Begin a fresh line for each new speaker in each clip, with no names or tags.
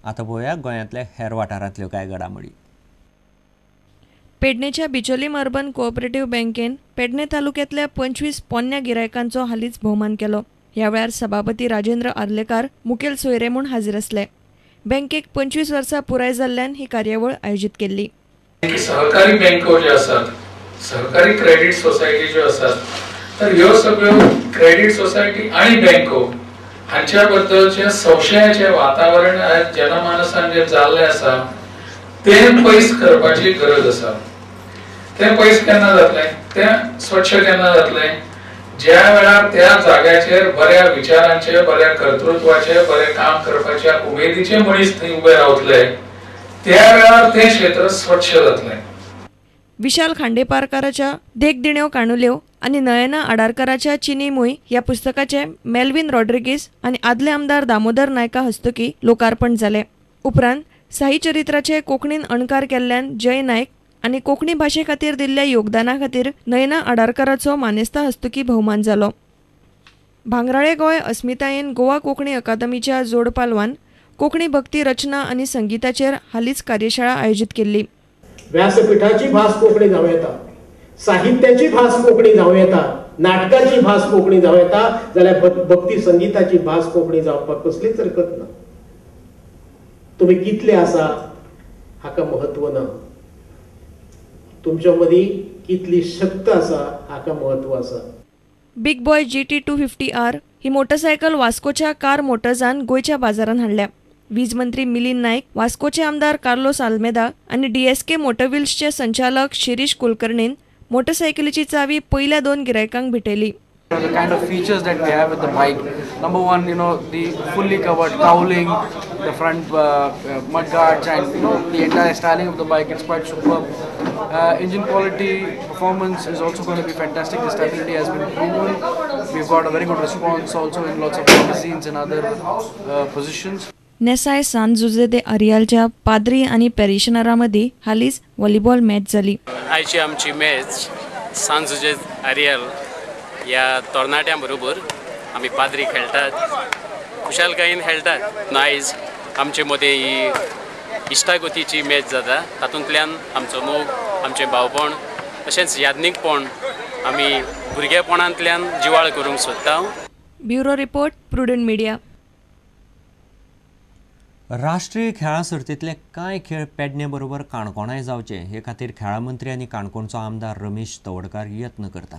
आतां पळोवया गोंयांतल्या हेर वाठारांतल्यो कांय घडामोडी.
पेडणेच्या बिचोलीम अर्बन कोऑपरेटिव्ह बँकेन पेडणे तालुक्यांतल्या 25 पोन्न्या गिरायकांचो हालींच भोवमान केलो. ह्या वेळार सभापती राजेंद्र आर्लेकार मुखेल सोयरे म्हूण हाजीर आसले. बँकेक 25 वर्सां पुराय जाल्ल्यान ही कार्यावळ आयोजीत केल्ली.
सहकारी बँको ज्यो आसात, सहकारी क्रेडीट सोसायटी ज्यो आसात, तर ह्यो सगळ्यो क्रेडीट सोसायटी आनी बँको हांच्या बद्दलचें संशयाचें वातावरण आज जनमानसान जें जाल्लें आसा तें पयस करपाची गरज आसा. तें पयस केन्ना जातलें, तें स्वच्छ केन्ना जातलें, ज्या वेळार त्या जाग्याचेर बऱ्या विचारांचे, बऱ्या कर्तृत्वाचे, बरें काम करपाच्या उमेदीचे मनीस थंय उबे रावतले त्या वेळार तें क्षेत्र स्वच्छ जातलें.
विशाल खांडेपारकाराच्या देखदिण्यो काणुल्यो आनी नयना आडारकाराच्या चिनी मुय ह्या पुस्तकाचे मेल्विन रॉड्रिगीस आनी आदले आमदार दामोदर नायका हस्तुकी लोकार्पण जालें. उपरांत साई चरित्राचे कोंकणीन अणकार केल्ल्यान जय नायक आनी कोंकणी भाशे खातीर दिल्ल्या योगदाना खातीर नयना आडारकाराचो मानेस्ता हस्तुकी भोवमान जालो. भांगराळे गोंय अस्मितायेन गोवा कोंकणी अकादमीच्या जोडपालवान कोंकणी भक्ती रचना आनी संगीताचेर हालींच कार्यशाळा आयोजीत केल्ली.
व्यासपीठाची भास कोंकणी जावं येता, साहित्याची भास कोंकणी जावं येता, नाटकाची भास कोंकणी जावं येता, जाल्यार भक्ती संगीताची भास कोंकणी जावपाक कसलीच हरकत ना. तुमी कितले आसा हाका म्हत्व ना, तुमच्या मदीं कितली शक्त आसा हाका म्हत्व आसा.
बिग बॉय GT 250R ही मोटरसायकल वास्कोच्या कार मोटर्सान गोंयच्या बाजारांत हाडल्या. वीज मंत्री मिलिंद नायक, वास्कोचे आमदार कार्लोस आल्मेदा आनी DSK मोटरव्हील्सचे संचालक शिरीष कुलकर्णीन मोटरसायकलीची चावी पयल्या 2 गिरायकांक भेटयली.
The kind of features that we have with the bike. Number one, you know, the fully covered cowling, the front mud guards, and you know the entire styling of the bike is quite superb. Engine quality, performance is also going to be fantastic. The stability has been proven. We've got a very good response also in lots of magazines and other positions.
नेसाय सान जुझे दे आरियालच्या पाद्री आनी पॅरिशनरा मदीं हालींच volleyball match जाली.
आयची आमची match सान जुझे आरियाल ह्या तरणाट्यां बरोबर आमी पाद्री खेळटात, खुशालकायेन खेळटात. आयज आमचे मदें ही इश्टागतीची मॅच जाता, तातूंतल्यान आमचो मोग, आमचें भावपण तशेंच यादनीकपण आमी भुरगेपणांतल्यान जिवाळ करूंक सोदता.
Bureau report, Prudent media.
राष्ट्रीय खेळां सर्तींतले कांय खेळ पेडणे बरोबर काणकोणाय जावचे हे खातीर खेळां मंत्री आनी काणकोणचो आमदार रमेश तवडकार यत्न करता.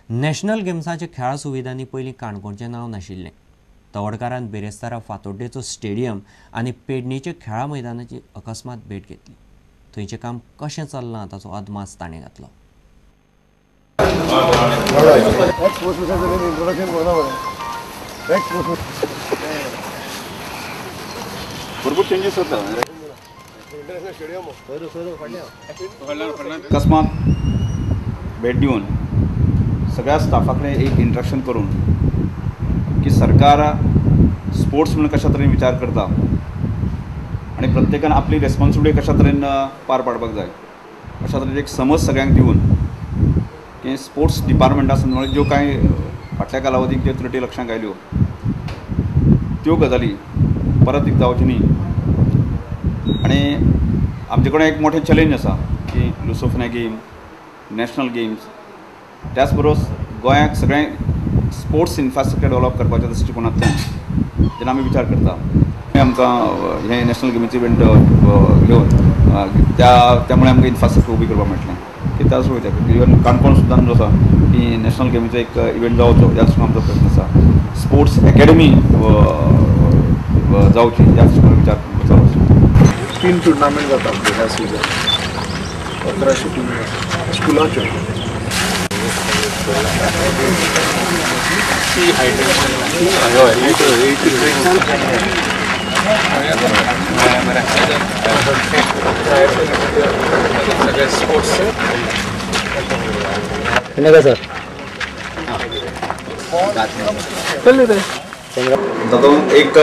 नॅशनल गेम्साच्या खेळां सुविधांनी पयलीं काणकोणचें नांव नाशिल्लें. तवडकारान बिरेस्तारा फातोड्डेचो स्टेडियम आनी पेडणेच्या खेळां मैदानाची अकस्मात भेट घेतली. थंयचें काम कशें चल्लां ताचो अदमास ताणें घातलो.
अकस्मात भेट दिवन सगळ्या स्टाफा कडेन एक इंट्रक्शन करून की सरकार स्पोर्ट्स म्हणून कशा तरेन विचार करता आनी प्रत्येकान आपली रेस्पॉन्सिबिलिटी कशा तरेन पार पाडपाक जाय अशा तरेन एक समज सगळ्यांक दिवन की स्पोर्ट्स डिपार्टमेंटा संदर्भात ज्यो कांय फाटल्या कालावधीक ज्यो त्रुटी लक्षांत आयल्यो त्यो गजाली परत एक जावच्यो न्ही. आनी आमचे कडेन एक मोठें चॅलेंज आसा की लुसोफोनिया गेम, नॅशनल गेम्स, त्याच बरोबर गोंयाक सगळें स्पोर्ट्स इन्फ्रास्ट्रक्चर डेव्हलप करपाच्या दृश्टिकोनांतल्यान जेन्ना आमी विचार करता आमकां हें नॅशनल गेमीचो इव्हेंट घेवन त्यामुळे आमकां इन्फ्रास्ट्रक्चर उबी करपाक मेळटलें की त्याच इवन काणकोण सुद्दां जो आसा की नॅशनल गेमीचो एक इव्हेंट जावचो ह्या दृश्टीन आमचो प्रयत्न आसा. स्पोर्ट्स एकेडमी जावची ह्या दृश्टीन विचार चालू आसा.
3 टुर्नामेंट जाता आमचे ह्या सिजन, 1500 टिमी आसा स्कुलाच्यो.
तातूंत एक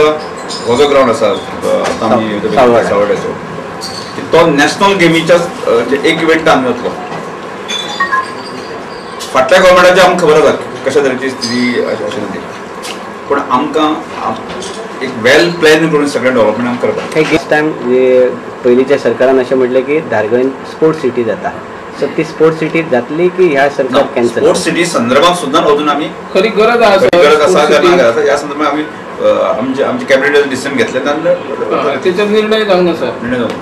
हो जो ग्रावंड आसा आतां आमी सावड्याचो तो नॅशनल गेमीच्या एक इव्हेंट आमी वतलो. फाटल्या गव्हर्मेंटाची आमकां खबर आसा कशा तरेची स्थिती आशिल्ली ती, पूण आमकां एक वेल प्लॅन करून सगळें डेव्हलपमेंट आमकां करपाक.
दिस टायम पयलींच्या सरकारान अशें म्हटलें की धारगळीन स्पोर्ट्स सिटी जाता, सो ती स्पोर्ट्स सिटी जातली की ह्या सरकार कॅन्सल?
स्पोर्ट्स सिटी संदर्भात सुद्दां अजून आमी
खरी गरज आसा,
गरज आसा काय ना गरज आसा ह्या संदर्भात आमी आमचे आमचे कॅबिनेट डिसिजन घेतले,
तेचेर निर्णय जावंक ना सर,
निर्णय जावंक.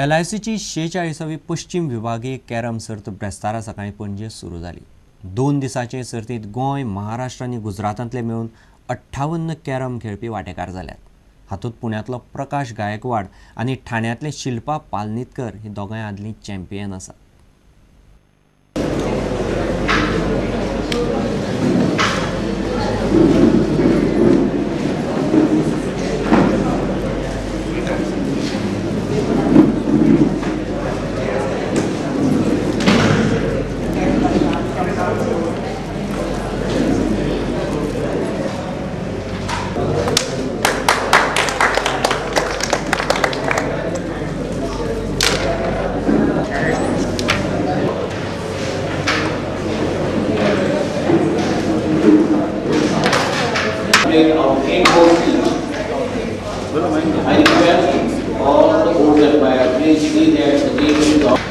LICची 46वी पश्चिम विभागीय कॅरम सर्त ब्रेस्तारा सकाळीं पणजे सुरू जाली. 2 दिसांचे सर्तींत गोंय, महाराष्ट्र आनी गुजरातांतले मेळून 58 कॅरम खेळपी वांटेकार जाल्यात. हातूंत पुण्यांतलो प्रकाश गायकवाड आनी ठाण्यांतले शिल्पा पालनीतकर ही दोगांय आदलीं चॅम्पियन आसात.
I request all the board umpire, please see that the game is off.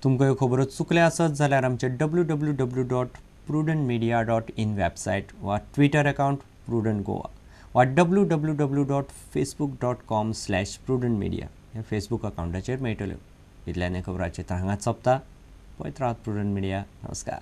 तुमकां ह्यो खबरो चुकल्या आसत जाल्यार आमचे www.prudentmedia.in website वा ट्विटर अकाउंट प्रुडंट गोवा वा www.facebook.com/prudentmedia ह्या फेसबूक अकाउंटाचेर मेळटल्यो. इतल्यान खबराचेर हांगाच सोंपता. पळयत रावात प्रुडंट मिडिया. नमस्कार.